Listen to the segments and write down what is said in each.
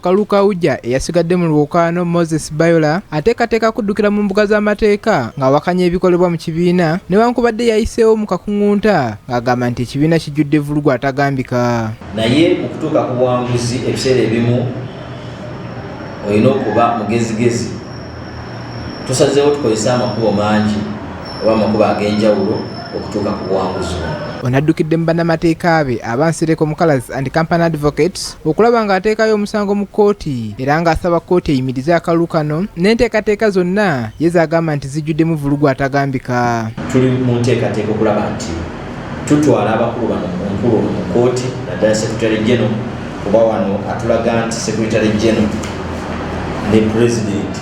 Kalulu ka UJA eyasigadde mu lwokaano Moses Bayola ateekateeka kuddukira mu mbuga z'amateeka ng'awakanya ebikolebwa mu kibiina newankubadde yayiseewo mu kakuŋŋunta ng'agamba nti ekibiina kijjudde vvulugu atagambika. Naye mu kutuuka ku buwanguzi ebiseera ebimu olina okuba mugezigezi. Tusazeewo tukozese amakubo mangi oba amakubo ag'enjawulo okutuuka ku buwanguzi buno. Ono addukidde mu bannamateeka be aba Nsereko Mukalazi and Company Advocates okulaba ng'ateekayo omusango mu kkooti era ng'asaba kkooti eyimirize akalulu kano n'enteekateeka zonna ye z'agamba nti zijjuddemu vvulugu atagambika. Tuli mu nteekateeka okulaba nti tutwala abakulu bano omukulu ono mu kkooti naddala Secretary General kuba wano atulaga nti Secretary General ne President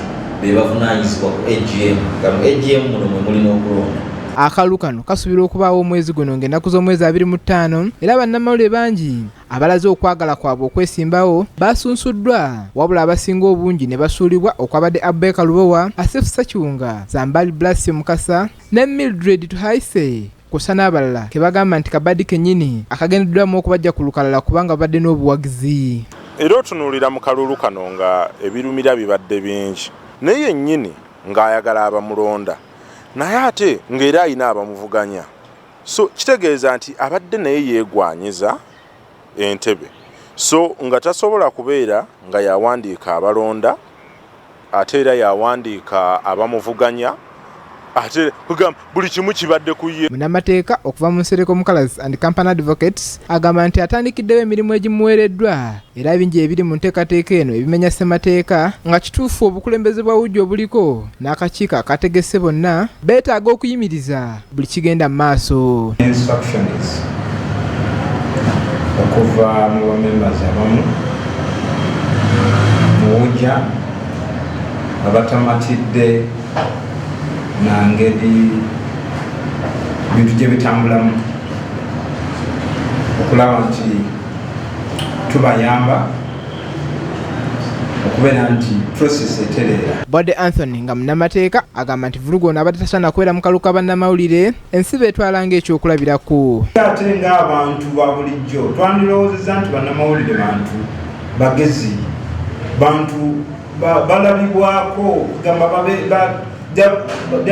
be bavunaanyizibwa ku AGM nga mu AGM muno mwe muli n'okulonda. Akalulu kano kasuubirwa okubaawo omwezi guno ng'ennaku z'omwezi 25 era bannamawulire bangi abalaze okwagala kwabwe okwesimbawo basunsuddwa wabula abasinga obungi ne basuulibwa okwabadde Abubaker Lubowa, Asif Ssekiwunga, Zambali Blasio Mukasa ne Mildred Tuhaise kw'ossa n'abalala ke bagamba nti kabadi kennyini akagendeddwamu okubajja ku lukalala kubanga babadde n'obuwagizi. Era otunuulira mu kalulu kano nga ebirumira bibadde bingi naye yennyini ng'ayagala abamulonda naye ate ng'era alina abamuvuganya so kitegeeza nti abadde naye yeegwanyiza entebe so nga tasobola kubeera nga yawandiika abalonda ate era yawandiika abamuvuganya ate kugamba buli kimu kibadde ku ye. Munnamateeka okuva mu Nsereko Mukalazi and Company Advocates agamba nti atandikiddewo emirimu egimuweereddwa era bingi ebiri mu nteekateeka eno ebimenya ssemateeka nga kituufu obukulembeze bwa UJA obuliko n'akakiiko akategese bonna beetaaga okuyimiriza buli kigenda mu maaso. Instructions okuva mu bamembers abamu mu UJA abatamatidde na ngeri bintu gye bitambulamu okulaba nti tubayamba okubeera nti process etereera. Bwadde Anthony nga munnamateeka agamba nti vvulugu ono abadde tasaana kubeera mu kalulu ka bannamawulire ensi beetwala ng'ekyokulabirako. Ate ng'abantu ba bulijjo twandirowoozezza nti bannamawulire bantu bagezi, bantu balabibwako kugamba they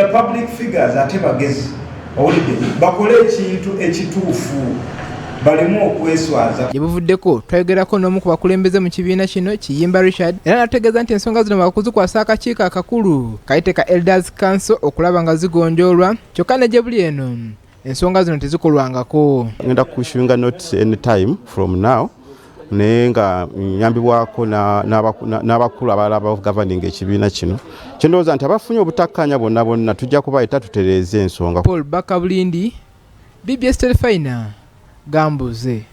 are public figures ate bagezi, owulidde, bakole ekintu ekituufu baleme okweswaza. Gye buvuddeko twayogerako n'omu ku bakulembeze mu kibiina kino, Kiyimba Richard, era n'ategeeza nti ensonga zino bakuzikwasa akakiiko akakulu kayite ka Elders Council okulaba nga zigonjoolwa, kyokka ne gye buli eno ensonga zino tezikolwangako. Ngenda kuissuinga notice anytime from now, naye nga nyambibwako n'abakulu abalala abagoverning ekibiina kino. Kyendowooza nti abafunye obutakkaanya bonna bonna tujja kubayita tutereeze ensonga. Paul Bakabulindi, BBS Terefayina, Gambuze.